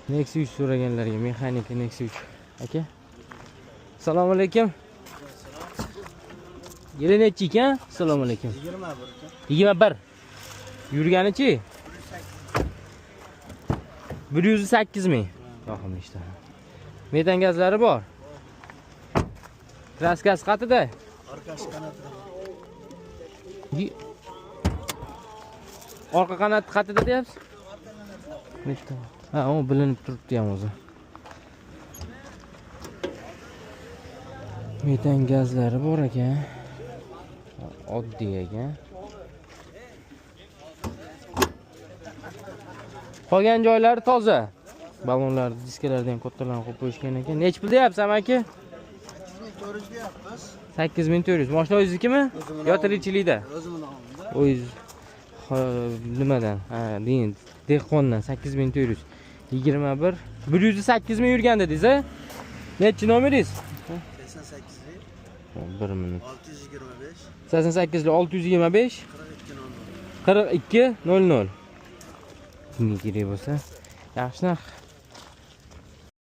Nexia 3 so'raganlarga mexanika Nexia 3. Aka. Assalomu alaykum. Yili nechi ekan? Assalomu alaykum. 21. 21. Yurganichi? 108 ming. Yoqimli ishlar. Metan gazlari bor. Kraskasi qatida? Orqasi qanotida. Orqa qanoti qatida deyapsiz? Nechta? Ha, u bilinib turibdi ham o'zi. Metan gazlari bor ekan. Oddiy ekan. Qolgan joylari toza. Ballonlar, diskalarni ham kattalarni qo'yib qo'yishgan ekan. Nech pul deyapsiz amaki? 8400 deyapmiz. 8400. Mashina o'zingiznikimi? O'zimning Yo tirikchilikda? O'zimning oldimda. O'zingiz nimadan? Ha, deyin, dehqondan 8400. 21 108 ming yurgan dedingiz, a? Nechi nomeringiz? 88 1 minut. 625 88 625 42 42 00. Kimga kerak bo'lsa, yaxshi narx.